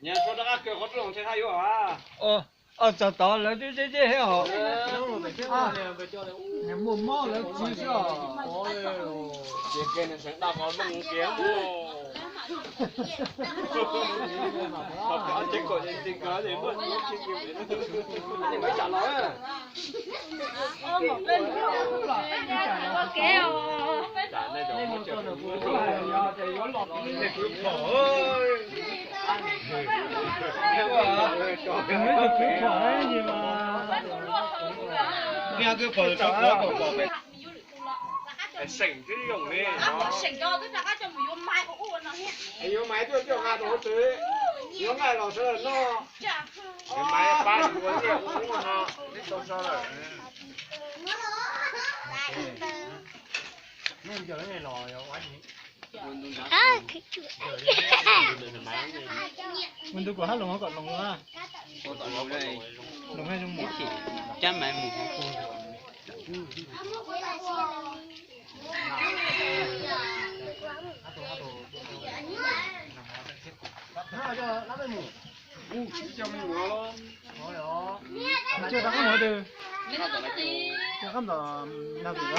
Nyob rau qab kawg qhov rooj thiaj haj yuav. Os, txog tod lawv twb zeb zeb thiab os. Muaj mob lawv txiv xwb os. Ces ke nws seev daj qhov rooj kiag. Ces kom ces ko ces muaj Seem thiab zoo li. Yuav maiv tuaj coj nqa rau hauv tsev, yuav nqaij los sawv daws noj. Yuav maiv pab yuav nyiaj ua ub no, neb tau so lawm. Mus ntu kuv hab loos kom loos na. Loos hab zoo mus. Cab maiv mus hauv kuv. Cia rov qab mus twg? Rov qab ntawm nag vim.